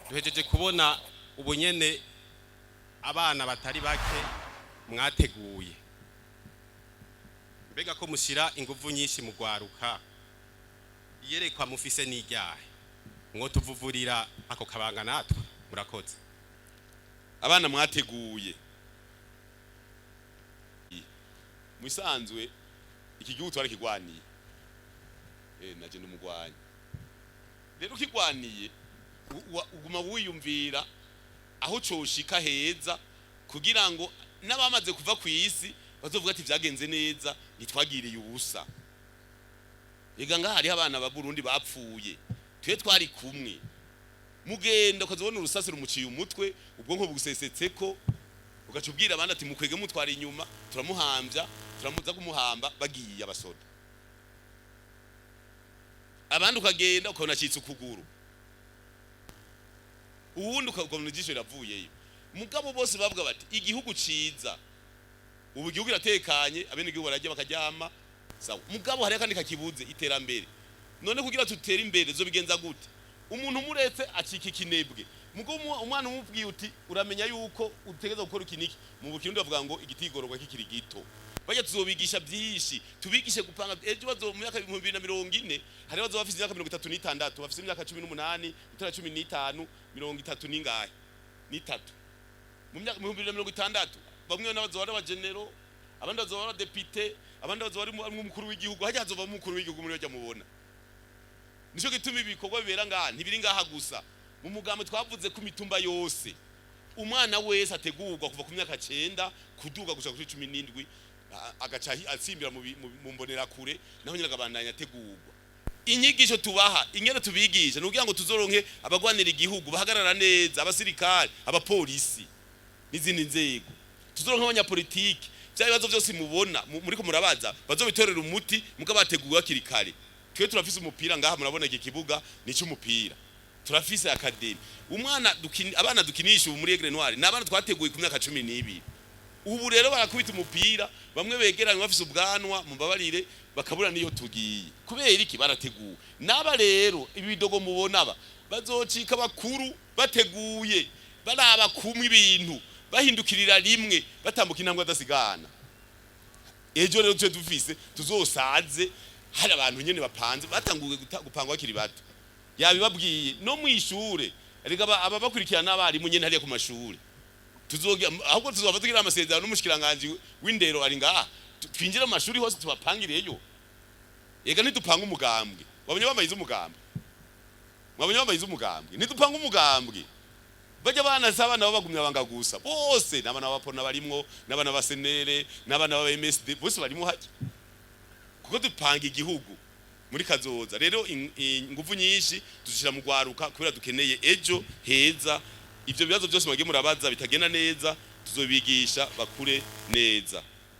Duhejeje kubona ubunyene abana batari bake mwateguye. Mbega ko mushyira ingufu nyinshi mu rwaruka, iyerekwa mufise n'iryahe? Mwo tuvuvurira ako kabanga natwe? Murakoze. Abana mwateguye, musanzwe iki gihugu twarakigwaniye. Naje ndumugwanyi. Rero ukigwaniye, uguma wiyumvira aho coshika heza, kugira ngo n'abamaze kuva ku isi bazovuga ati: "Vyagenze neza, ntitwagiriye ubusa." Ega ngaha hariho abana ba Burundi bapfuye, twe twari kumwe. Mugenda ukazobona urusasi rumuciye umutwe, ubwonko bugusesetseko, ugaca ubwira abandi ati: "Mukwege mutwara inyuma, turamuhambya, turamuza kumuhamba." Bagiye abasoda. Abandi ukagenda ukabona acitse ukuguru, uwundi ukabona ijisho riravuyeyo. Mugabo bose bavuga bati: "Igihugu ciza." Ubu igihugu kiratekanye, abenegihugu bararya bakaryama, sawa. Mugabo hariho akandi kakibuze: iterambere. None kugira tutere imbere zobigenza gute? Umuntu umuretse acika ikinebwe. Mugabo umwana umubwiye uti: "Uramenya yuko utegereza gukora iki niki." Mu Kirundi bavuga ngo: "Igiti gigororwa kikiri gito." Bajya tuzobigisha byinshi, tubigishe gupanga ejo bazo mu myaka 2040. Hari bazoba bafise imyaka 36, bafise imyaka 18, gutera 15, 30 n'ingahe n'itatu. Mu myaka 2060, bamwe n'abazoba ari abagenero, abandi bazoba ari abadepite, abandi bazoba ari umukuru w'igihugu. Hajya hazovamo umukuru w'igihugu muri bajya mubona. Nico gituma ibikorwa bibera ngaha ntibiri ngaha gusa. Mu mugambi twavuze ku mitumba yose, umwana wese ategurwa kuva ku myaka 9 kuduga gushika kuri 17, agaca atsimbira mu mbonerakure, naho nyine akabandanya ategurwa. Inyigisho tubaha, ingene tubigisha, ni ukugira ngo tuzoronke abagwanira igihugu bahagarara neza, abasirikare, abapolisi n'izindi nzego, tuzoronke abanyapolitiki. Bya bibazo byose mubona muriko murabaza, bazobitorera umuti muga bateguwe hakiri kare. Twe turafise umupira ngaha, murabona iki kibuga ni cy'umupira. Turafise académie. Umwana abana dukinisha ubu muri Aigle Noir ni abana twateguye ku myaka 12. Ubu rero barakubita umupira, bamwe begeranye bafise ubwanwa, mumbabarire, bakabura niyo tugiye. Kubera iki? Barateguwe. N'aba rero, ibi bidogo mubona, aba bazocika bakuru bateguye, baraba kumwe ibintu, bahindukirira rimwe, batambuka intambwe adasigana. Ejo rero tuje dufise tuzosaze hari abantu nyene bapanze, batanguye gupangwa bakiri bato. Yabibabwiye no mwishure. Erega aba bakurikirana n'abarimu nyene hariya ku mashure. Tuzogira ahubwo tuzova tugira amasezerano n'umushikiranganje w'indero ari ngaha, twinjire mu mashuri hose tubapangireyo. Ega ntidupanga umugambwe. Wabonye bamayize umugambwe? Mwabonye bamayize umugambwe? Ntidupanga umugambwe. Bajya bana si abana babagumya banga gusa bose, n'abana b'abapona barimwo, n'abana ba senere, n'abana ba MSD, bose barimo hajya, kuko dupanga igihugu muri kazoza. Rero ingufu nyinshi tuzishira mu gwaruka, kubera dukeneye ejo heza. Ivyo bibazo byose mwagiye murabaza bitagenda neza, tuzobigisha bakure neza.